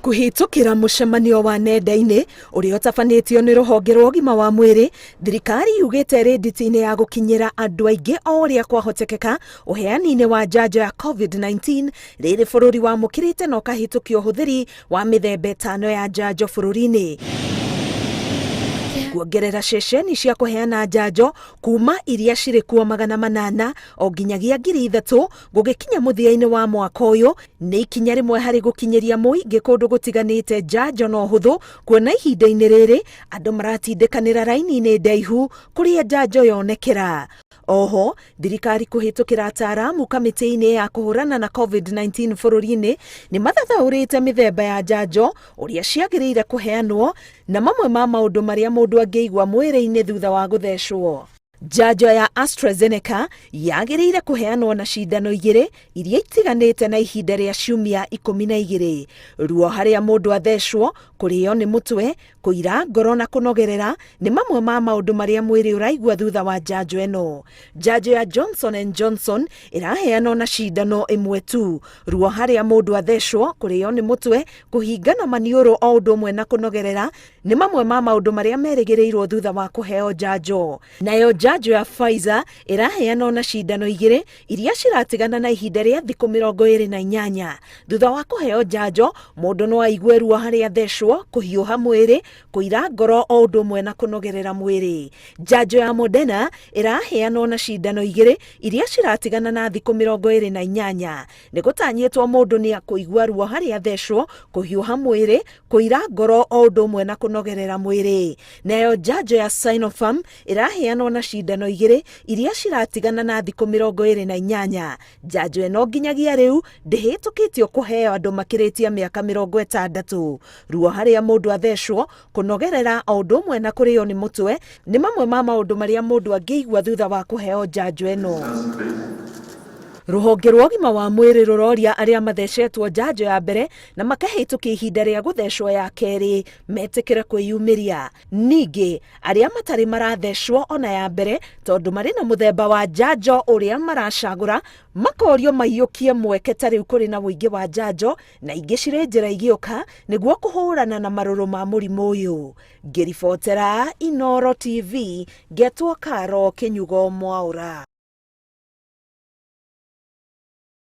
Kũhĩtũkĩra mũcemanio wa nenda-inĩ ũrĩa ũtabanĩtio nĩ rũhonge rwa ũgima wa mwĩrĩ, thirikari yugĩte ĩrĩ nditi-inĩ ya gũkinyĩra andũ aingĩ o ũrĩa kwahotekeka ũheani-inĩ wa njanjo ya COVID-19 rĩrĩ bũrũri wamũkĩrĩte na ũkahĩtũkia ũhũthĩri wa mĩthemba ĩtano ya njanjo bũrũri-inĩ. Kuongerera ceceni cia kũheana njanjo kuma iria cirĩ kuo 800 o nginyagia 3000 gũgĩkinya mũthia-inĩ wa mwaka ũyũ nĩ ikinya rĩmwe harĩ gũkinyĩria mũingĩ kũndũ gũtiganĩte njanjo na ũhũthũ, kuona ihinda-inĩ rĩrĩ andũ maratindĩkanĩra raini-inĩ ndaihu kũrĩa njanjo yonekera. Oho, thirikari kũhĩtũkĩra ataaramu kamĩtĩ-inĩ ya kũhũrana na COVID-19 bũrũri-inĩ nĩ mathathaũrĩte mĩthemba ya njanjo, ũrĩa ciagĩrĩire kũheanwo, na mamwe ma maũndũ marĩa mũndũ angĩigua mwĩrĩ-inĩ thutha wa gũthecwo. Njanjo ya AstraZeneca yagĩrĩire kũheanwo na cindano igĩrĩ iria itiganĩte na ihinda rĩa ciumia 12. Ruo harĩa mũndũ athecwo, kũrĩo nĩ mũtwe, kũira ngoro na kũnogerera nĩ mamwe ma maũndũ marĩa mwĩrĩ ũraigua thutha wa njanjo ĩno. Njanjo ya Johnson and Johnson ĩraheanwo na cindano ĩmwe tu. Ruo harĩa mũndũ athecwo, kũrĩo nĩ mũtwe, kũhingana maniũrũ o ũndũ ũmwe na kũnogerera nĩ mamwe ma maũndũ marĩa merĩgĩrĩirwo thutha wa kũheo njanjo. Nayo njanjo ya Pfizer ĩraheanwo na cindano igĩrĩ iria ciratigana na ihinda rĩa thikũ 28. Thutha wa kũheo njanjo, mũndũ no aigue ruo harĩa athecwo, kũhiũha mwĩrĩ, kũira ngoro o ũndũ ũmwe na kũnogerera mwĩrĩ. Njanjo ya Moderna ĩraheanwo na cindano igĩrĩ iria ciratigana na thikũ 28. Nĩ gũtanyĩtwo mũndũ nĩ akũigua ruo harĩa athecwo, kũhiũha mwĩrĩ, kũira ngoro o ũndũ ũmwe na kũnogerera mwĩrĩ. Nayo njanjo ya Sinopharm ĩraheanwo na cindano igĩrĩ iria ciratigana na thikũ 28. Njanjo ĩno nginyagia rĩu ndĩhĩtũkĩtio kũheo andũ makĩrĩtie mĩaka 60. Ruo harĩa mũndũ athecwo, kũnogerera o ũndũ ũmwe na kũrĩo nĩ mũtwe nĩ mamwe ma maũndũ marĩa mũndũ angĩigua thutha wa kũheo njanjo ĩno. Rũhonge rwa ũgima wa mwĩrĩ rũroria arĩa mathecetwo njanjo ya mbere na makahĩtũkia ihinda rĩa gũthecwo ya kerĩ metĩkĩre kwĩyumĩria. Ningĩ arĩa matarĩ marathecwo ona ya mbere tondũ marĩ na mũthemba wa njanjo ũrĩa maracagũra makorio maiyũkie mweke ta rĩu kũrĩ na ũingĩ wa njanjo na ingĩ cirĩ njĩra igĩũka nĩguo kũhũrana na marũrũ ma mũrimũ ũyũ. Ngĩribotera Inooro TV, ngetwo Karo Kĩnyugo Mwaũra.